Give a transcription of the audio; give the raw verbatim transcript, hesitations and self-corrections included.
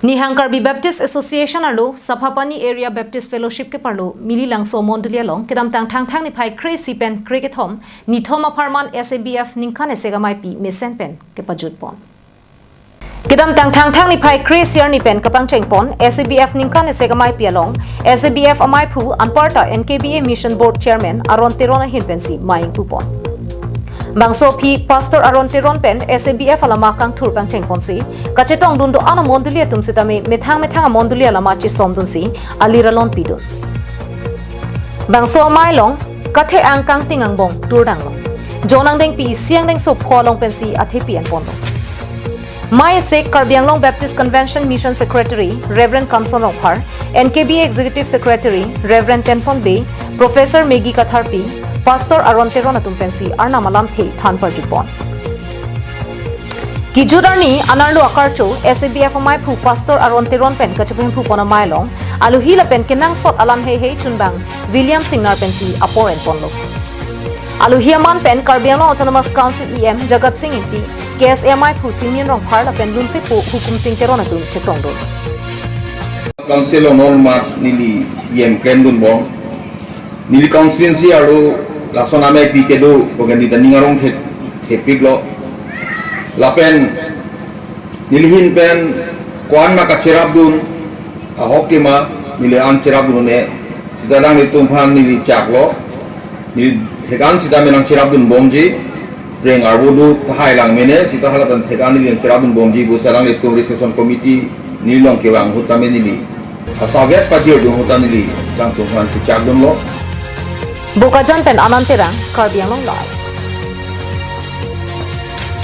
Nihang Karbi Baptist Association arlo Saphapani Area Baptist Fellowship keparlo Mililangso mondoli along kedamtang Thangthang niphai kre-isi pen kre-kethom nithom apharman S A B F ningkan isi ameipi mesen pen kepajutpon. Kedamtang Thangthang niphai kre-isi arni pen kapangchengpon S A B F ningkan isi ameipi along S A B F ameiphu anparta N K B A Mission Board Chairman Aron Teron ahin pensi mei ingpupon. Bangso aphi Pastor Aron Teron pen S A B F alama kangthur pangchengponsi kachetongdun do-an amondoli atum sitame methang methang amondoli alama chesomdunsi alir alon pidun. Bangso amei along kathe-ang kangting angbong turdanglo. Jon angdengpi isi angdengso pho along pensi athepi enponlo. Mei isi Karbi Anglong Baptist Convention Mission Secretary Reverend Kamson Rongphar, N K B A Executive Secretary Reverend Tenson Bey, Professor Maggie Katharpi, Pastor Aron Teron atum pensi Arnam alamthe than parjupon. Kejut arni anerlo akarcho S A B F ameiphu Pastor Aron Teron pen kachepahemphu pon amei along alohi lapen kenangsot alam heihei chunbang William Singnar pensi apor enponlo. Alohi aman pen Karbi Anglong Autonomous Council E M Jagat Sing Ingti, K S A ameiphu Singmin Rongphar lapen lunsepo Hukum Sing Teron atum chetongdun. Council along non mat neli E M klem dunbom. Neli constituency arlo lason ameipi kedo, kogan neli ta ning arong thek, thekpiklo. Lapen neli ahin pen ko-an ma kacherapdun, ahok ke ma neli an cherapdun-e, sita alanglitum aphan neli chaklo, neli thek-an sitame nangcherapdunbomji, reng arvo do tahai lang mene, sita halatan thek-an neli nangcherapdunbomji, pu si alanglitum reception committee neli along kevang ahut tame neli asavet pajirdun ahut ta neli alangtum aphan chechakdunlo. Bokajan pen Anand Terang, Karbi Anglong Live.